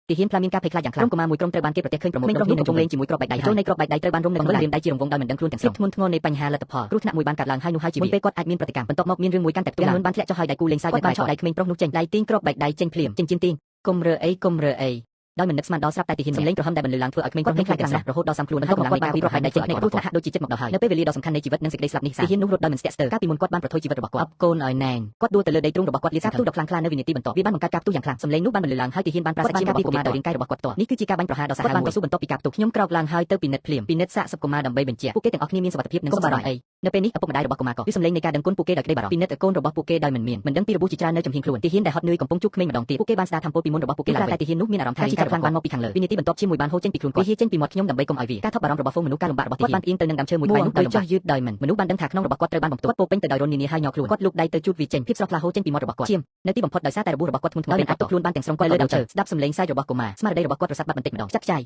ទាហានផ្លាមានការភ័យខ្លាចយ៉ាងខ្លាំងក្រុមកុមារមួយក្រុមត្រូវបានគេប្រទះឃើញប្រមូលផ្ដុំគ្នាកំពុងលេងជាមួយគ្រាប់បែកដៃចូលនៃគ្រាប់បែកដៃត្រូវបានរុំនៅក្នុងម្រាមដៃជារង្វង់ដោយមិនដឹងខ្លួនទាំងស្រុងធ្ងន់ធ្ងរនៃបញ្ហាលទ្ធផលគ្រោះថ្នាក់មួយបានកើតឡើងហើយនោះហើយជាមុនពេលគាត់អាចមានប្រតិកម្មបន្ទាប់មកមានរឿងមួយកាន់តែផ្ទុះឡើងបានធ្លាក់ចុះហើយដៃគូលេងសើចនៅក្បែរឆក់ដៃក្មេងប្រុសនោះចេញដៃទាញគ្រាប់បែកដៃចេញភ្លាមចិញ្ចៀនទាញគុំរើអីគុំរើអីដោយមិននឹកស្មានដល់ស្រាប់តែទាហានសម្លេងក្រហមដែលបន្លឺឡើងធ្វើឲ្យក្មេងប្រុសនេះខ្លាចខ្លាំងណាស់រហូតដល់សាំខ្លួនហើយកម្លាំងនៃការប្រហែលដៃចេញនៃគ្រោះថ្នាក់ហាក់ដូចជាចិត្តមកដល់ហើយនៅពេលវេលាដ៏សំខាន់នៃជីវិតនិងសេចក្តីស្លាប់នេះទាហាននោះរត់ដោយមិនស្ទាក់ស្ទើរកាលពីមុនគាត់បានប្រថុយជីវិតរបស់គាត់អបកូនឲ្យណែនគាត់ដួលទៅលើដីទ្រូងរបស់គាត់លាតការផ្ទុះដ៏ខ្លាំងក្លានៅវិនាទីបន្ទាប់វាបានបង្កើតការផ្ទុះយ៉ាងខ្លាំងសម្លេងនោះបានបន្លឺឡើងហើយទាហានបានប្រាសាឈាមរបស់កុមារដោយរាងកាយរបស់គាត់ផ្ទាល់នេះគឺជាការបាញ់ប្រហារដ៏សាហាវមួយគាត់បានតស៊ូបន្ទាប់ពីការផ្ទុះខ្ញុំក្រោកឡើងហើយទៅពិនិត្យភ្លាមពិនិត្យសាកសពកុមារដើម្បីបញ្ជាក់ពួកគេទាំងអស់គ្នាមានសុវត្ថិភាពនិងសុខសប្បាយអីនៅពេលនេះឪពុកម្ដាយរបស់កុមារក៏ឮសំឡេងនៃការដឹងគុណពួកគេដោយក្តីបារម្ភពិនិត្យកូនរបស់ពួកគេដោយមិនមានមិនដឹងពីរបួសជាច្រើននៅចំហៀងខ្លួនទាហានដែលហត់នឿយកំពុងជួបក្មេងម្ដងទៀតពួកគេបានស្ដារធម្មពលពីមុនរបស់ពួកគេឡើងវិញតែទាហាននោះមានអារម្មណ៍ថារាងកាយខ្លាំងបានមកពីខាងលើវិនាទីបន្ទាប់ជាមួយបានហូរចេញពីខ្លួនគាត់វាហៀចេញពីមាត់ខ្ញុំដើម្បីកុំឲ្យវាការថប់បារម្ភរបស់ហ្វូងមនុស្សការលំបាករបស់ទាហានគាត់បានផ្អៀងទៅនឹងដើមឈើមួយក្បែរនោះដោយចោះយឺតដោយមិនមនុស្សបានដឹងថាខ្នងរបស់គាត់ត្រូវបានបំផ្ទុះគាត់ពោពេញទៅដោយរន្ធនានាហើយញ័រខ្លួនគាត់លូកដៃទៅជូតវាចេញភាពស្រស់ថ្លាហូរចេញពីមាត់របស់គាត់ឈាមនៅទីបំផុតដោយសារតែរបួសរបស់គាត់ធ្ងន់ធ្ងរមិនអាចទប់ខ្លួនបានទាំងស្រុងគាត់លើដើមឈើស្ដាប់សំឡេងសើចរបស់កុមារស្មារតីរបស់គាត់រសាត់បាត់បន្តិចម្ដងចាក់ចាយ